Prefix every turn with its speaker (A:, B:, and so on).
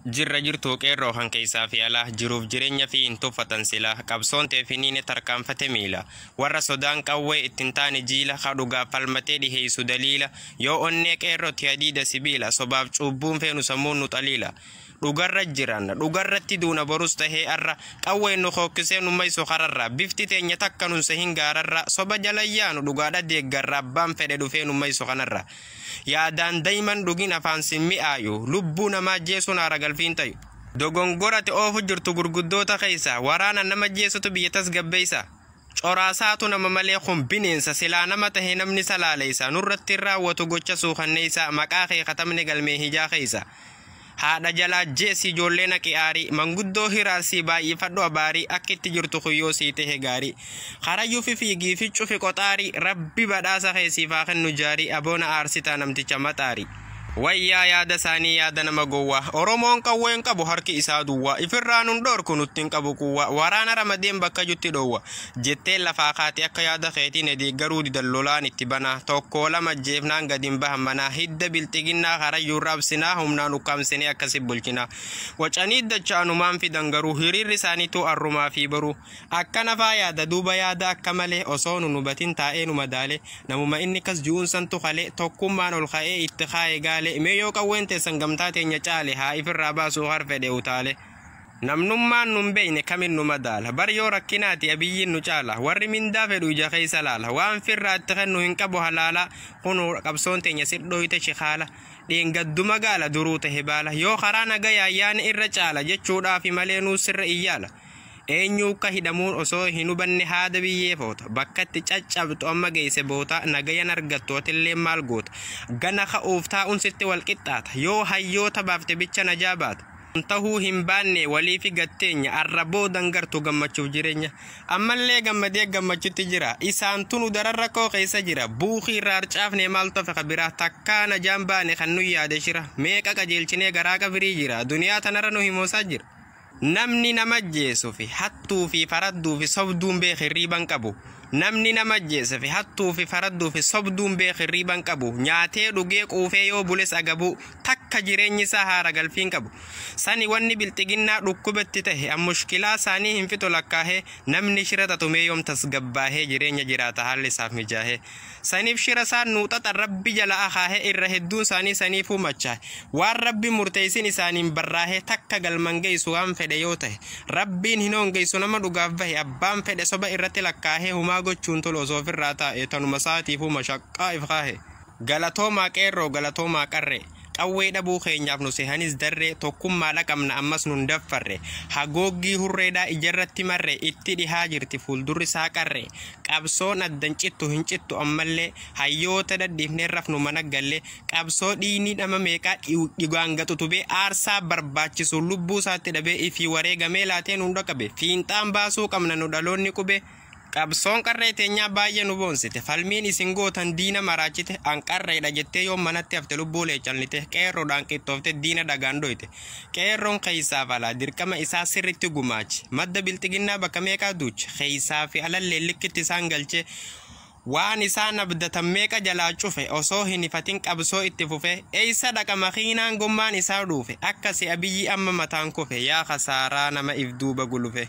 A: Jirra jirtuu qeerroo kan keessaa fi alaa, jiruuf jireenya fi hin tuffatan sila, qabsoon teefiniine tarkaanfate miila, warra sodaan qawwee ittiin taane jiila, ka dhugaaf falmatee dhiheessu daliila, yoo onnee qeerrootti hadiida sibiila, sobaaf cubbuun feenu sammuun nu xaliila. Dhugarra jiran dhugarratti duuna borus tahee arra, qawween nu hookkisee nu maysu kararra, bifti teenya takka nun sehin gaararra, soba jalayyaanu dhugaadha deeggarra, abbaan fedhe dhufee nu maysu kanarra. Yaadaan dayman dhugin afaan sin mi'aayu, lubbuu namaa jeesuun haara galfiin tayu. Dogongorate oofu jirtu gurguddoota keessa, waraana nama jeesutu biyya tasgabbeessa. Coraasaatu nama malee kun bineensa, silaa nama tahe namni salaaleessa, nurratti raawwatu gocha suukanneessa, maqaa kee katamne galmee hijaa keessa. Haadha jalaa jeesi ijoollee naqi aarii, manguddoo hiraarsii baay'ifadhu abaarii, akka itti jirtu kuyyoo sii tahe gaarii. Karayyuu fi fiigii fi cufi qoxaarii, rabbi badhaasa keessiif haa kennu jaarii, aboona aarsitaa namticha maxaarii. Wayyaa yaada isaanii yaada nama gowwaa, Oromoon qawween qabu harki isaa duwwaa, ifirraa nun dhorku nutti hin qabu quwwaa, waraana ramadeen bakka jutti dhoowwa, jettee lafaa kaate akka yaada keetiin deeggaruu didan lolaan itti banaa, tokko lama jeefnaan gadi hin bahan manaa, hidda bilxiginnaa karayyuu raabsinaa, humnaan ukkaamsinee akkasi bulchinaa. Wacanii dachaanumaan fidan garuu hiriirri isaaniitu arrumaa fi baruu, akka nafaa yaada duuba yaada akka malee osoo nu hubatin taa'ee nu madaale, namuma inni kas ji'uun santu kalee tokkummaan ol ka'ee itti kaa'e gaale, mee yoo qawween teessan gamtaa teenya caale haa ifirraa baasuu har fedhe utaale. Namnummaan nun beeyne kamin nu madaala, bar yoo rakkinaati abiyyiin nu caala, warri mindaa fedhu ija keessa laala, waan firraa itti kennu hin qabu halaala, kunuu qabsoon teenya sirdhooyte shikaala, dheengadduma gaala duruu tahe baala, yoo karaa nagayaa yaani irra caala jechuudhaafi malee nuu sirra iyyaala. Eenyu akka hidhamuun osoo hin hubanne haada biyyee foota, bakka itti caccabtu amma geesse boota, nagayan argattu atillee maal goota, gana ka'uuf taa'uun sitti wal qixxaata, yoo hayyoota baafte bicha najaa baata. Tahuu hin baanne waliifi gatteenya, arra boodan gartu gammachuuf jireenya, ammallee gammadee gammachutti jira, isaan tunu daran rakkoo keessa jira, buukii irraa harcaafne maal tofe kabira, takkaa najaan baane kan nu yaade shira, meeqa qajeelchinee garaa qabirii jira, duniyaa tanarra nu himoosaa jira. Namni nama jeesuu fi hattuu fi faradduu fi sobduun beek hirriiban qabu. Namni nama jeesuu fi hattuu fi faradduu fi sobduun beek hirriiban qabu. Nyaatee dhugee quufee yoo bules agabu, takka jireenyi isaa haara galfiin qabu. Sani wanni bilxiginnaa dhukkubetti tahe mushkilaa isaanii hin fixu lakkaahee, namni shira xaxumee yoom tasgabbaahee jireenya jiraata haalli isaaf mijaahee. Saniif shira isaan nuuxaxa rabbi jala akaahee, irra hedduun isaanii saniifuu machaa'e. Waan rabbi murteessin isaaniin barraahee, takka galman geessu waan fedhe yoo tahe. Rabbiin hin hongeessu nama dhugaaf bahe, abbaan fedhe soba irratti lakkaahee, humaa gochuun tolu osoo ofirraa taa'e, tanuma saatiifuu mashaqqaa if kaahe. Galatoomaa qeerroo galatoomaa qarree, qawwee dhabuu keenyaaf nu sehanis darree, tokkummaa dhaqabna ammas nun daffarre, hagooggii hurreedhaa ijarratti marre, itti dhihaa jirti fuuldurri isaa qarre, qabsoon addan cittu hin cittu ammallee, hayyoota dhadhiifnee rafnu mana galle, qabsoo dhiinii dhama meeqaa dhigaan gaxutubee, aarsaa barbaachisu lubbuu isaatti dhabee, ifii wareegamee laatee nun dhaqabe, fiinxaan baasuu qabna nu dhaloonni qube. Qabsoon qarree teenyaa baay'ee nu boonsite, falmiin isin gootan diina maraachite, an qarreedha jettee yoo manatti hafte lubbuu leecalnite, qeerroodhaan qixxoofte diina dhagaan dhoyte. Qeerroon keessaaf alaa dirqama isaa sirritti gumaache, madda bilxiginnaa bakka meeqaa duuche, keessaa fi alallee likkitti isaan galche, waan isaan abdatan meeqa jalaa cufe, osoo hin ifatin qabsoo itti fufe, eessa dhaqa makiinaan gommaan isaa dhuufe, akkasi abiyyi amma mataan kufe, yaa khasaaraa nama if duuba gulufe.